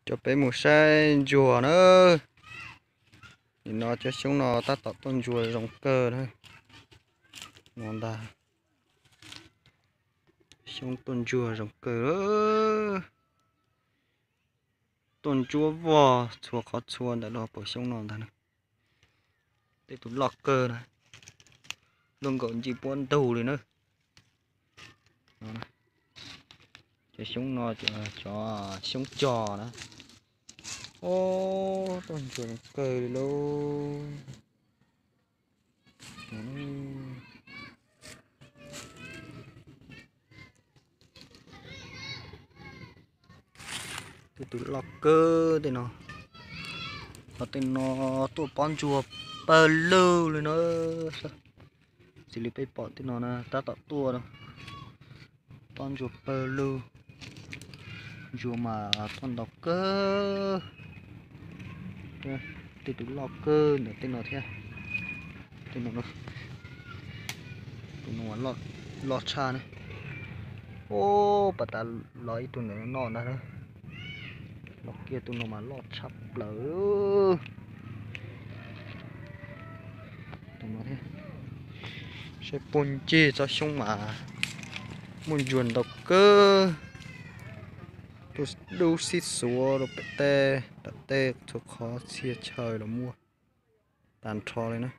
Coj peb mus saib ntsuag na. Nim no cov xyoob no tab tom tuaj ntsuag zoo kawg na. No ntag, xyoob tuaj ntsuag zoo kawg. Tuaj ntsuab vog txhua qhov txhua ntawm lub hauv paus xyoob no ntag na. Tej tus loj kawg na, luaj nkaus ncig puab ntug li na. Cov xyoob no, cov xyoob cog na. Ob, tuaj ntsuag zoo kawg li lauj. Tej tus loj kawg tej no. Ho tej no tuaj pob ntsuag pawg lug li na. Xws li peb pom tej no na tab tom tuaj na. Pob ntsuag pawg lug. Ntsuag mas tuaj ntau kawg. Tej tus loj kawg ntawm tej no thiab. Tej no, tus no loj tshaj na. Ub, pas tas los ib tug ntawm no ntag na. Los kiag tus no mas loj tshaj plaws. Tus no thiab. Saib puag ncig tsob xyoob mas muaj ntsuag ntau kawg. Tuaj dub sib xuav rau pem tej tom tej txhua qhov txhia chaw los muaj tag nrho li na.